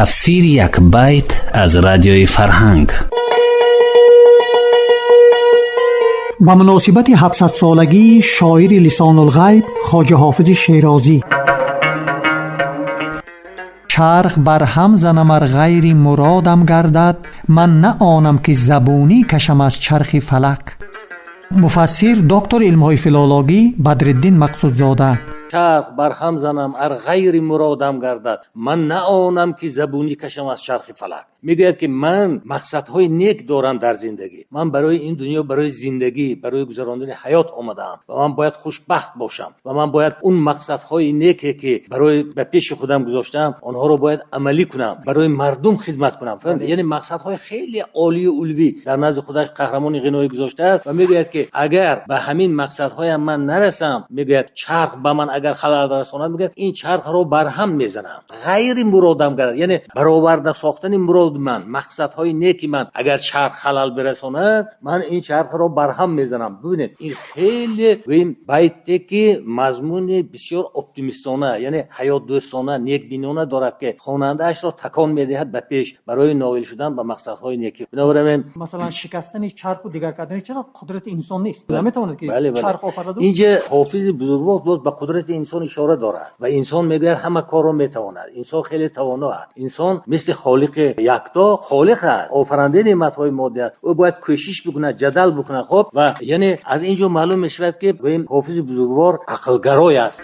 Тафсири як байт аз Радиои Фарҳанг. Ба муносибати 700-солагии шоири лисонулғайб Хоҷа Ҳофизи Шерозӣ. Чарх барҳам занам, ар ғайри муродам гардад, ман на онам, ки забунӣ кашам аз чархи фалак. Муфассир, доктори илмҳои филологӣ Бадриддин Мақсудзода. Чарх барҳам занам, ар ғайри муродам гардад, ман на онам, ки забунӣ кашам аз чархи фалак. Мегӯяд, ки ман мақсадҳои нек дорам дар зиндагӣ. Ман барои ин дунё, барои зиндагӣ, барои гузарондани ҳаёт омадаам ва ман бояд хушбахт бошам ва ман бояд он мақсадҳои неке, ки барои ба пеши худам гузоштаам, онҳоро бояд амалӣ кунам, барои мардум хидмат кунам. Фаҳмидед? Яъне мақсадҳои хеле олию улвӣ дар назди худаш қаҳрамони ғиноӣ гузоштааст ва мегӯяд, ки агар ба ҳамин мақсадҳоям ман нарасам, мегӯяд, чарх ба ман агар халал расонад, мегӯяд, ин чархро барҳам мезанам. Ғайри муродам гардад, яъне бароварда сохтани мурод ман, мақсадҳои неки ман, агар чарх халал бирасонад, ман ин чархро барҳам мезанам. Бибинед, ин хеле гӯем байте, ки мазмуни бисёр оптимистона, яъне ҳаётдӯстона, некбинона дорад, ки хонандаашро такон медиҳад ба пеш барои ноил шудан ба мақсадҳои некӣ. Бинобар ин Масалан, шикастани чарху дигар кардани чаро қудрати инсон нест? Наметавонад, ки чарх офараду? Инҷа Ҳофизи бузургвор боз ба қудрати инсон ишора дорад ва инсон, мегӯяд, ҳама корро метавонад. Инсон хеле тавоно аст. Инсон мисли Холиқи якто холиқ аст, офарандаи неъматҳои моддӣ аст. Ӯ бояд кӯшиш бикунад, ҷадал бикунад. Хоб, ва яъне аз ин ҷо маълум мешавад, ки гӯем Ҳофизи бузургвор ақлгарой аст.